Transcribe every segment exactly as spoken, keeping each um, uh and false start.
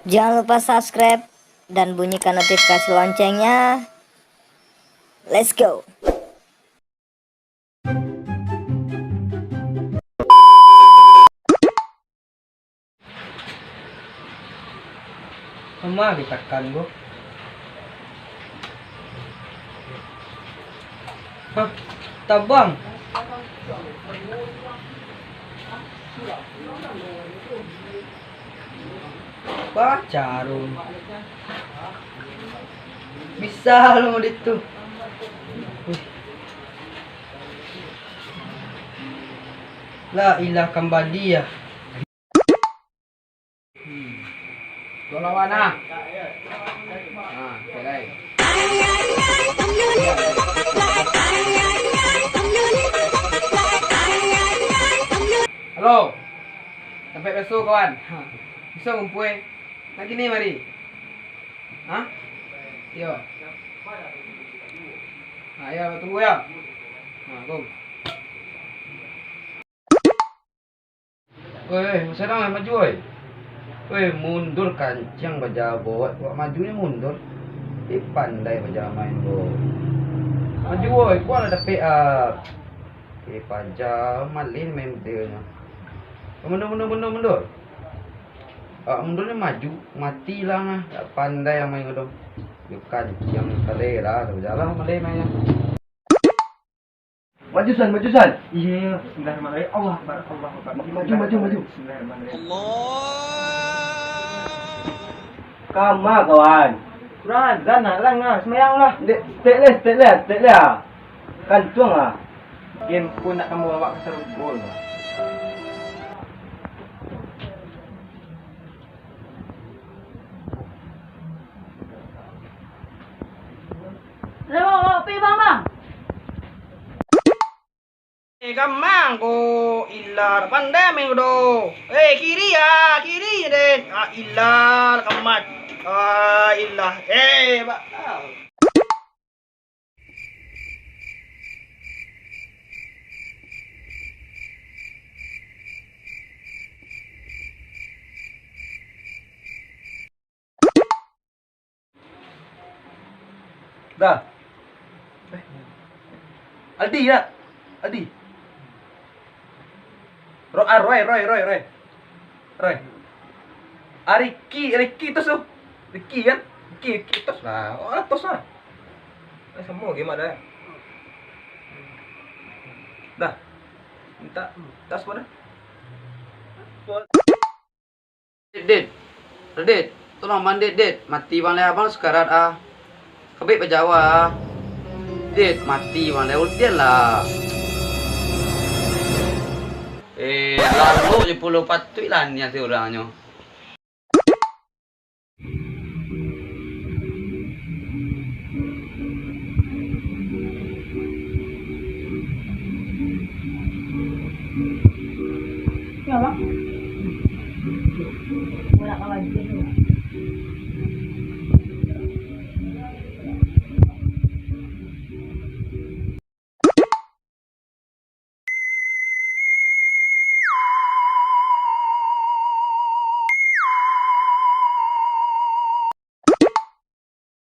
Jangan lupa subscribe dan bunyikan notifikasi loncengnya. Let's go. Sama ditakan ko. Hah, tabang. Bacarun. Bisa lo ditu. Wih. La ilah kambali ya. Hmm. Tuan lawan ah. Ah, oke, lai. Halo. Sampai besok kawan. Bisa ngumpul. Lagi ni mari. Hah? Iyo. Ha, iyo, tunggu yo. Ha, gum. Weh, weh, sadang lah maju, weh. Weh, mundur kancang bajalan, buek maju ni mundur. Eh, pandai bajalan main, bro. Maju, weh, kuat lah dapek, ah. Eh, paja malin main modelnyo. Mundur, mundur, mundur, mundur. Ah, mundur ni maju, mati lah, ah. Tak pandai yang main tu. Yo kancang, salera, bajalan malin mainnya. Maju, San, maju, San. Iya, iya, iya. Bismillahirrahmanirrahim. Allah Akbar, Allah Akbar. Maju, maju, maju. Bismillahirrahmanirrahim. Allah. Kama, kawan. Kurang azan lah, lang lah. Semayang lah. Dek, setek leh, setek leh, setek leh. Kantuang lah. Game pun nak kamu awak kasar gol lah. Lewat, lewat, pi, bang, bang. Eh, gamang ko ilah, pandai main ko do. Eh, kiri ah, kiri deh. Ah, ilah, kamat. Ah, ilah. Eh, ba-, ah. Dah. Eh. Aldi, nak. Aldi. Ro-, ah, Roy, Roy, Roy, Roy. Roy. Ah, Ricky, Ricky tos tu. Ricky kan? Ricky, Ricky tos lah. Oh, tos lah. Eh, samo game ado. Dah. Minta tas pun dah. Dit, Dit. Radit, tolong bang Dit, Dit. Mati bang lai abang sakarat ah. Kabik bajawa ah. Dit, mati bang lai ultian lah. Eh, lalu je pulo patuik lah nian si urangnyo.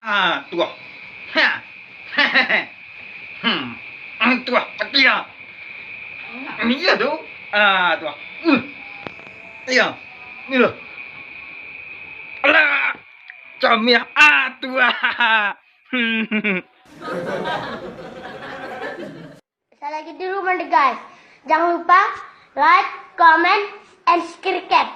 Ah, tuah. Ha. Hmm. Ah, tuah, mati ah. Iya tu. Ah, tuah. Hmm. Iya. Ni lo. Alah. Comel. Ah, tuah. Salagi dulu mande guys. Jangan lupa like, comment, and subscribe.